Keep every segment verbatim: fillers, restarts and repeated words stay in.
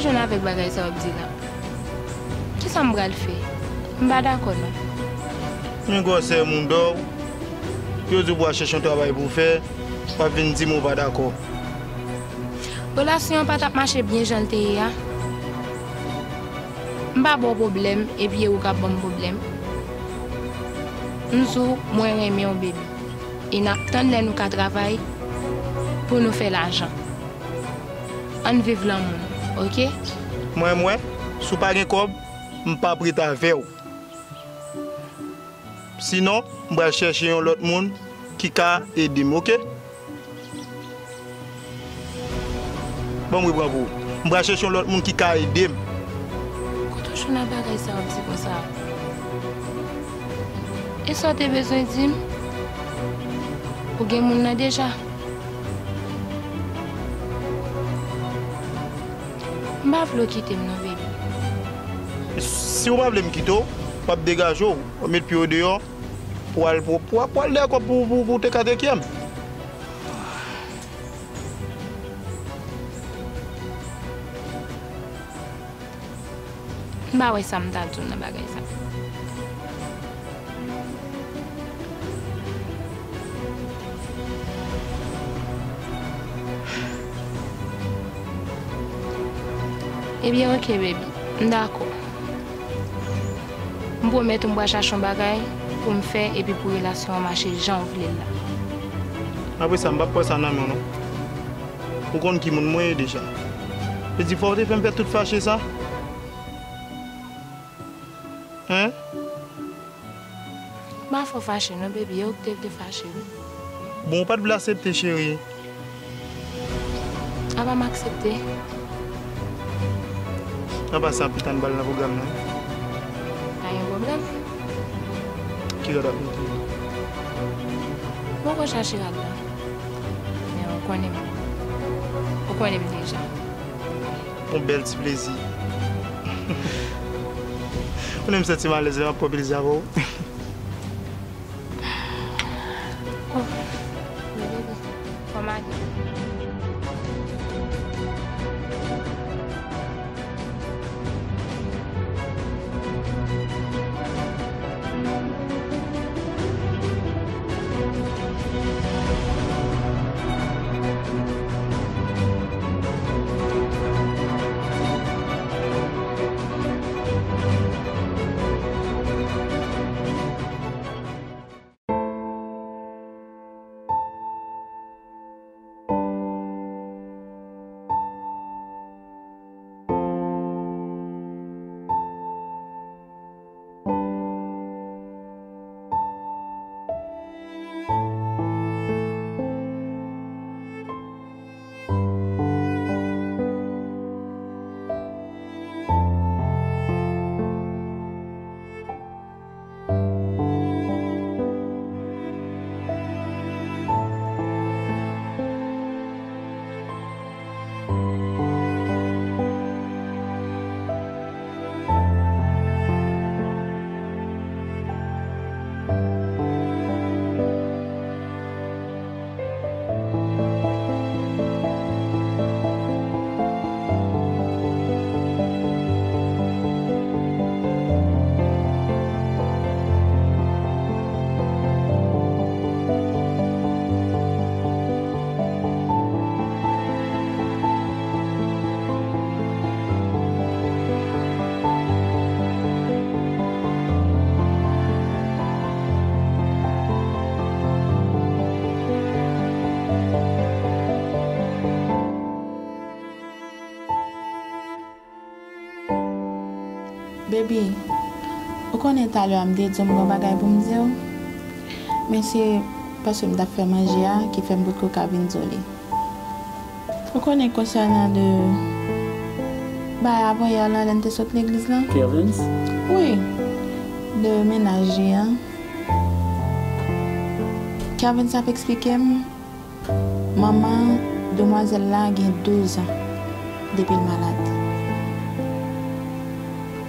Jwenn avèk bagay sa w ap di la. Kisa m pral fè? M pa dakò non. Men gwosè moun dò w. Yo di w pou al chèche yon travay pou w fè, w ap vin di m ou pa dakò. Relasyon an pa t ap mache byen jan l te ye a. M pa ba w pwoblèm, epi e ou k ap ban m pwoblèm. M di w, mwen renmen w, baby. E n ap tann lè nou ka travay pou nou fè lajan. Ann viv lanmou nou, oke? Mwen, mwen, si w pa gen kòb, m p ap ret avè w. Sinon, m pral chèche yon lòt moun ki ka ede m, oke? Bon, m repran pou ou. M pral chèche yon lòt moun ki ka ede m. Kote w jwenn nan bagay sa w ap di konsa? E sa w te bezwen di m? Ou gen moun nan deja? M pa vle w kite m non, baby. Si w pa vle m kite w, w ap degaje w, w ap met pye w deyò, pou w al, pou, pou, pou w al dèyè kòb pou, pou, pou te ka tekyè m. M pa wè sa m ta di w nan bagay sa. Ebyen, oke, baby. M dakò. M pwomèt ou m pral chache yon bagay pou m fè epi pou relasyon an mache jan w vle l la. Apre sa, m p ap pran sa nan men w non. Ou konn ki moun mwen ye deja. Vle di fò w te fè m fè tout fache sa? Hein? M pa fè w fache non, baby, e ou ki te vle fache wi. Bon, ou pa t vle aksepte, cheri. Apa m aksepte? Apa sa, pita n pral nan pwogram nan. Pa gen pwoblèm. Ki rad w ap mete? Mwen poko chache rad la. Men ou konnen m. Ou konnen m deja. Yon bèl ti plezi. Ou konnen m santi m alèz lè m ap pran plezi avè w. Oh, men bebe, fò m ale. Baby, ou konnen talè a m te di w m gen yon bagay pou m di w, men se paske m t ap fè manje a ki fè m potko ka vin di w li. Ou konnen konsènan de bagay avanyè lan lè n te sot legliz lan? Kervens? Wi, de mennaj li an. Kervens ap eksplike m, manman demwazèl la gen douz an depi l malad.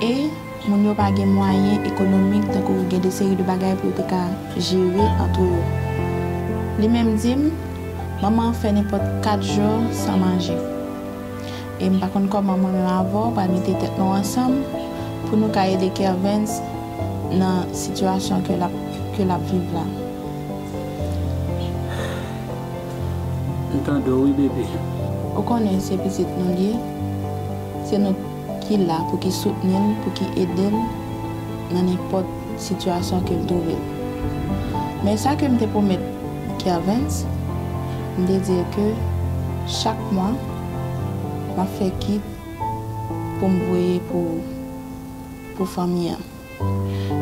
E moun yo pa gen mwayen ekonomik, tankou gen de seri de bagay pou yo te ka jere antre yo. Li menm di m, manman an fè nenpòt kat jou san manje. E m pa konn kòman mwen menm avè w pral mete tèt nou ansanm pou nou ka ede Kervens nan sitiyasyon ke l ap, ke l ap viv la. M tande w wi, bebe. Ou konnen se pitit nou l ye. Se nou ki la pou ki soutni l, pou ki ede l nan nenpòt sitiyasyon ke l twouve l. Men sa ke m te pwomèt Kervens, m te di l ke chak mwa, m ap fè kit pou m voye pou, pou fanmi an.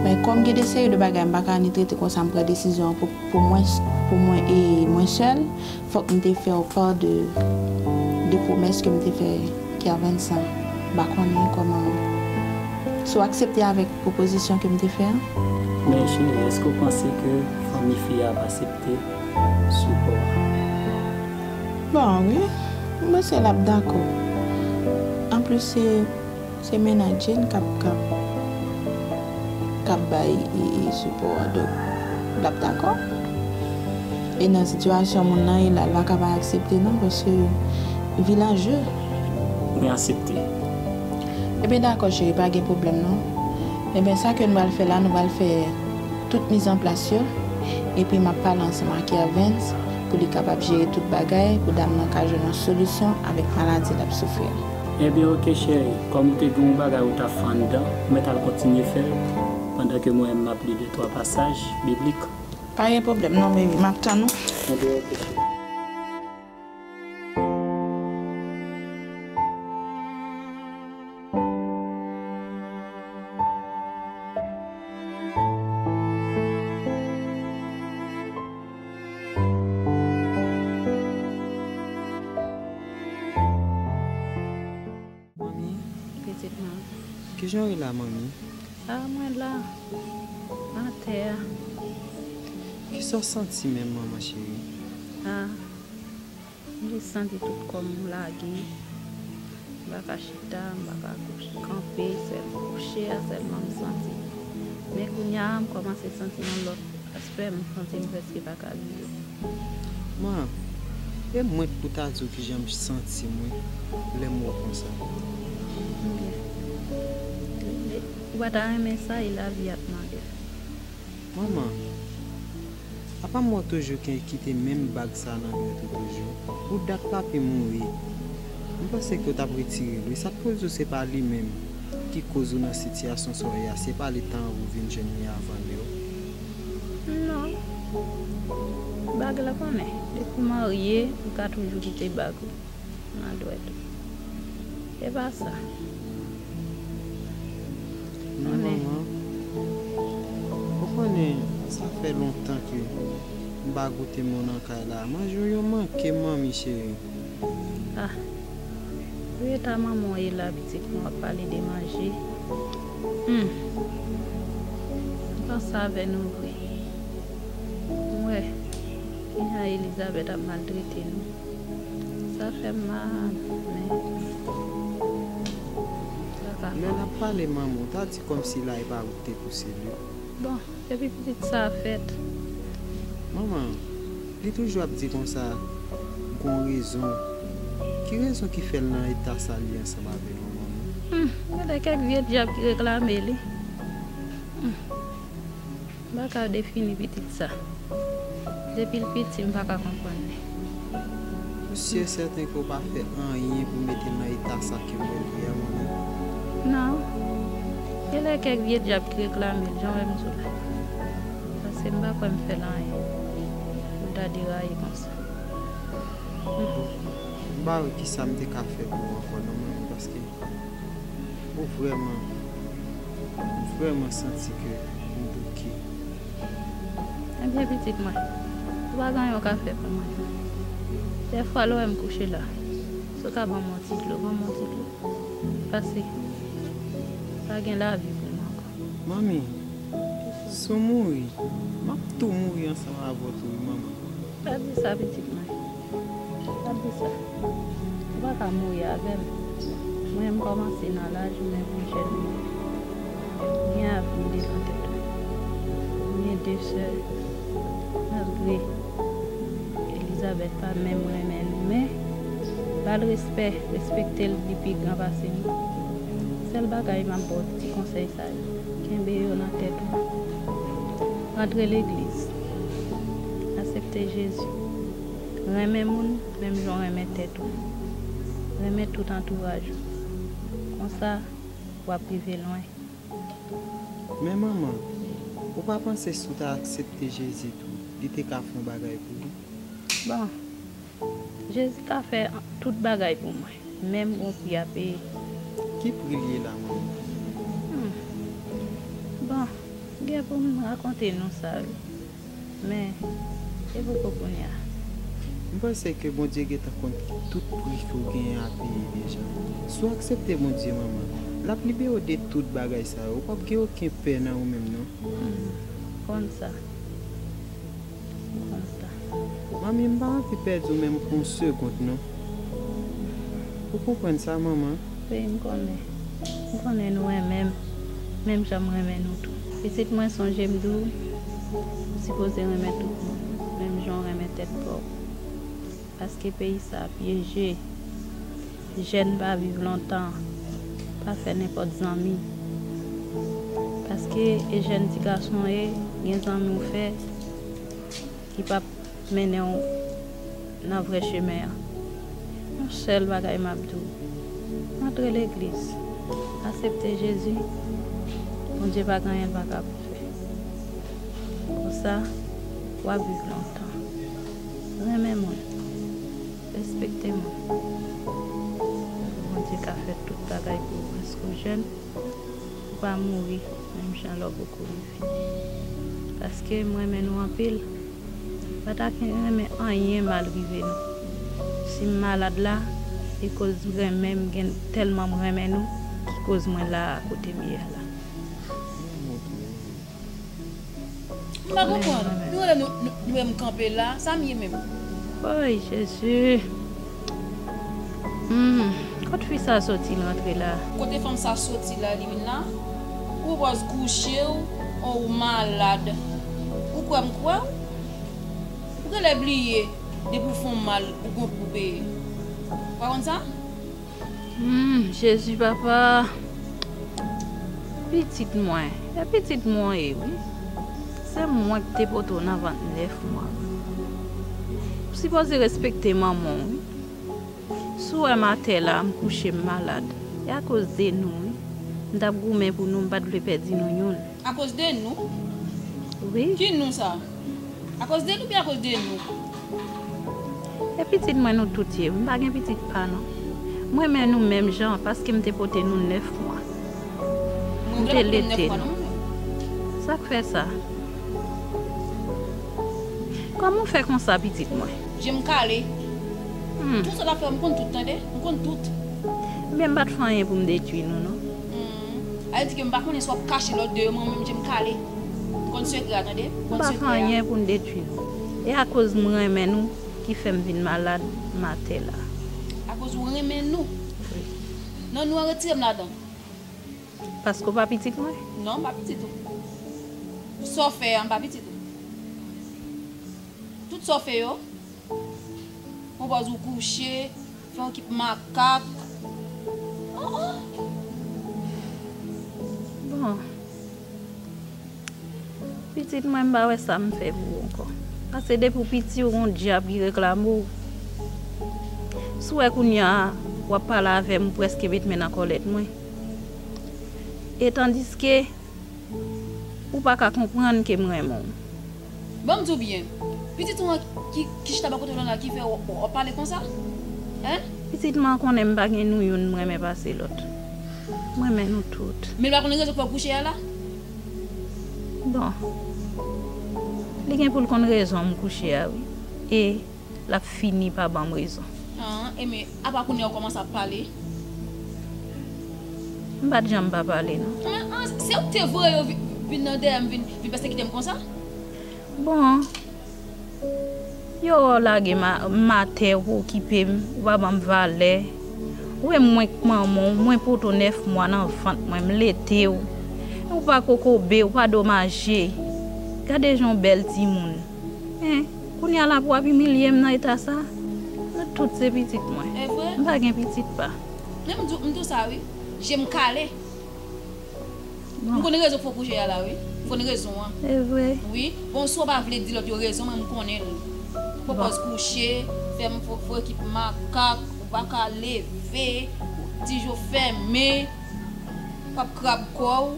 Men kòm gen de seri de bagay m pa ka ni trete konsa, m pran desizyon an pou, pou mwen, pou mwen e mwen sèl, fòk m te fè w pa de, de pwomès ke m te fè Kervens lan. M pa konnen kòman, si w aksepte avèk pwopozisyon ke m te fè an. Men cheri, èske w panse ke fanmi fi a ap aksepte sipò a? Bon, wi. M panse l ap dakò. Anplis, se, se mennaj li k ap, k ap, k ap bay e, e sipò a. Donk, l ap dakò. E nan sitiyasyon moun nan ye la, l pa ka pa aksepte non, paske vi l an je. Mwen aksepte. Ebyen dakò cheri, pa gen pwoblèm non. Ebyen sa ke nou pral fè la, nou pral fè tout mizanplas yo, epi m ap pale ansanm ak Kervens pou li kapab jere tout bagay, pou dam nan ka jwenn yon solisyon avèk maladi l ap soufri a. Ebyen oke cheri, kòm ou te gen yon bagay ou t ap fè anndan, ou mèt al kontinye fè l, pandan ke mwen menm m ap li de twa pasaj biblik. Pa gen pwoblèm non baby, m ap tann ou. Ebyen oke cheri. Manmi, Pitit mwen. Kijan w ye la, manmi? A, mwen la. Atè a. Kisa w santi menm, manman cheri? A, m jis santi tout kò m lage. M pa ka chita, m pa ka kouche, kanpe, sèl kouche a sèlman m santi. Men kounye a, m kòmanse santi yon lòt aspè, m santi m prèske pa ka rive. Ma, e mwen k pou ta di w kijan m santi m wi, lè m wè w konsa. Ou pa ta renmen sa, e lavi a t mande. Manman, apa m wè w toujou kite menm bag sa nan vèt ou toujou? Ou dat papi mouri. M panse ke w t ap retire l wi. Sa k pou di w se pa li menm ki koz ou nan sitiyasyon sa w ye a, se pa li t anvi w vin jwenn li avan l yo? Non. Bag la konnen, depi w marye, ou ka toujou kite bag ou nan dwèt ou. E pa sa. Men manman, ou konnen, sa fè lontan ke m pa goute men w nan kay la. Manje w yo manke m, manmi cheri. Ah, pou eta manman w ye la, pitit mwen, w ap pale de manje. Humm. M panse avè nou vre. M wè kijan Elizabeth ap maltrete nou. Sa fè m mal, men sa ka. Lè l ap pale manman w, ta di kòmsi la e pa ou ki te pouse l yo. Bon, depi pitit sa a fèt. Manman, li toujou ap di konsa, gon rezon. Ki rezon ki fè l nan eta sa l ye ansanm avè w, manman? Humm, genlè kèk vye dyab ki reklame li. Humm. M pa ka defini pitit sa. Depi l piti, m pa ka konprann li. Ou si e sèten ke w pa fè anyen pou mete l nan eta sa ke w wè l ye a, manman? Non. Genlè kèk vye dyab ki reklame l, jan w wè m sou la. Paske m pa kwè m fè l anyen pou l ta deraye konsa. M pa wè kisa m te ka fè pou ou ankò non, manmi, paske ou vrèman, m vrèman santi ke m bouke. Ebyen, pitit mwen, ou pa gen anyen ou ka fè pou mwen. Dèfwa, lè w wè m kouche la, si w ka ban m yon ti dlo, ban m yon ti dlo. Paske pa gen lavi pou mwen ankò. Manmi, si w mouri, m ap tou mouri ansanm avè w tou wi, manman. Pa di sa, pitit mwen. Pa di sa. Ou pa ka mouri avè m. Mwen, m kòmanse nan laj, men m jèn. M gen avni devan tèt mwen. M gen de sè. Malgre Elizabeth pa menm renmen nou, men Ba l respè, respekte l, li pi gran pase nou. Sèl bagay m ap ba w ti konsèy sa yo, kenbe yo nan tèt ou. Rantre legliz. Aksepte Jezi. Renmen moun menm jan w renmen tèt ou. Renmen tout antouraj ou. Konsa, w ap rive lwen. Men manman, ou pa panse si w ta aksepte Jezi tou, li te ka fè yon bagay pou ou? Bon, Jezi ka fè tout bagay pou mwen, menm gon pri a peye. Ki pri l ye la, manman? Hmm. Bon, gen pou m rakonte nou sa, wi. Men, e poko kounye a. M panse ke Bondye gentan konn tout pri ke w genyen a peye deja. Si w aksepte Bondye, manman, l ap libere w de tout bagay sa yo. Ou p ap gen okenn pè nan ou menm, non. Hmm, konn sa. Konn sa. Manmi, m pa anvi pèdi w menm pou yon segonn, non. Ou konprann sa, manman? Wi, m konnen. M konnen nou renmen m, menm jan m renmen nou tou. Pitit mwen, sonje m di w, ou sipoze renmen tout moun, menm jan w renmen tèt pa w. Paske peyi sa a pyeje. Jèn pa viv lontan. Pa fè nenpòt zanmi. Paske e jèn ti gason w ye, gen zanmi w fè ki p ap mennen w nan vrè chemen an. Yon sèl bagay m ap di w, antre legliz, aksepte Jezi, Bondye pa gen anyen l pa ka fè. Konsa, w ap viv lontan. Renmen moun, respekte moun. Bondye ka fè tout bagay pou ou, paske w jèn. Ou pa mouri, menm jan lè w poko rive. Paske m renmen nou anpil. M pa ta renmen anyen mal rive nou. Si m malad la, e koz renmen m gen, tèlman m renmen nou, ki koz mwen la a kote m ye a la. M pa konprann. Nou rele nou, nou, nou menm kanpe la, sa m ye menm? Woy, Jezi. Hmm, kot fi sa soti l rantre la? Kote fanm sa soti la, li vin la? Ou pwòz kouche w, ou malad. Ou kwè m kwè w? Ou genlè bliye, depi w fè yon mal, ou gon pri w peye. Ou pa konn sa? Hmm, Jezi papa. Pitit mwen, e pitit mwen w ye wi. Se mwen ki te pote w nan vant nèf mwa. Ou sipoze respekte manman w wi. Si w wè m atè la, m kouche, m malad, e akoz de nou wi. M t ap goumen pou nou, m pa t vle pèdi nou youn. Akoz de nou? Wi. Ki nou sa? Akoz de nou oubyen akoz de nou? E pitit mwen nou tout ye wi. M pa gen pitit pa non. M renmen nou menm jan paske m te pote nou nèf mwa. M te lete nou. Sa k fè sa? Kòman w fè konsa, pitit mwen? Je m kale. Hmm. Tout sa w ap fè, m konn tout, tande? M konn tout. Ebyen, m pa t fè anyen pou m detwi nou, non. Hmm. Sa vle di ke m pa konnen si w ap kache lòt de yo, mwen menm je m kale. M konn sekrè a, tande? M konn sekrè a. M pa fè anyen pou m detwi nou. E akoz m renmen nou ki fè m vin malad, m atè la. Akoz ou renmen nou? Wi. Non, nou an retire m ladan. Paske w pa pitit mwen? Non, m pa pitit ou. Sa w fè a, m pa pitit ou. Tout sa w fè yo, konpòze w kouche, fè yon kip makak. Oh, oh. Bon. Pitit mwen, m pa wè sa m fè pou ou ankò. Paske depi w piti, w gon dyab ki reklame w. Si w wè kounye a, w ap pale avè m, ou prèske met men nan kòlèt mwen. E tandiske, ou pa ka konprann ke m renmen w. Ban m di w byen, pitit ou an ki, ki chita bò kote w lan la ki fè w, w, w ap pale konsa? Hein? Pitit mwen an konnen m pa gen nou youn m renmen pase lòt. M renmen nou tout. Men l pa konn rezon k fè w kouche a la? Bon. Li gen pou l konn rezon m kouche a, wi. E l ap fini pa ban m rezon. Ah, enben, apa kounye a w kòmanse ap pale? M pa t janm pa pale, non. Ah, ah, se ou k te voye yo vi-, vin nan dèyè m, vin, vin pèsekite m konsa? Bon, yo wè w lage m a, m atè, ou pa okipe m, ou pa ban m valè. Ou wè mwen k manman w, mwen pote w nèf mwa nan vant mwen, m lete w. Ou pa kokobe, ou pa domaje. Gade jan w bèl timoun. Hein, kounye a la pou w ap imilye m nan eta sa? Nou Tout se pitit mwen. E vre? M pa gen pitit pa. Men m di, m di w sa wi. Je m kale. M konn rezon fò kouje a la wi. M konn rezon an. E vre? Wi. Bon, si w pa vle di lòt yo rezon, mwen m konnen l. Pwopòz kouche, fè m fò, fò ekip makak, ou pa ka leve, ti je w fèmen, w ap krab kò w.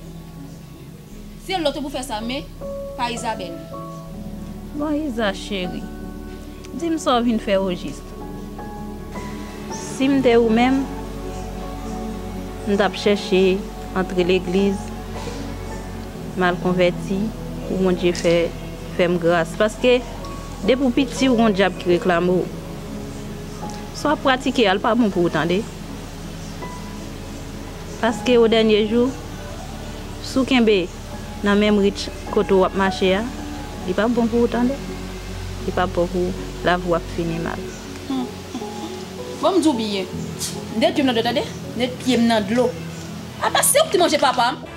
Se lòt yo pou fè sa, men pa Izabèl. Bon, Iza cheri, di m sa w vin fè ojis. Si m te ou menm, m t ap chèche antre legliz, m al konvèti, pou Bondye fè, fè m gras. Paske, depi w piti, w gon dyab ki reklame w. Sa w ap pratike a, l pa bon pou ou tande. Paske o dènye jou, si w kenbe nan menm rit kote w ap mache a, li p ap bon pou ou tande. Li p ap bon pou ou, lavi w ap fini mal. Bon, m di w byen. M te pye m nan dlo, tande? M te pye m nan dlo. Apa se ou ki te manje papa m?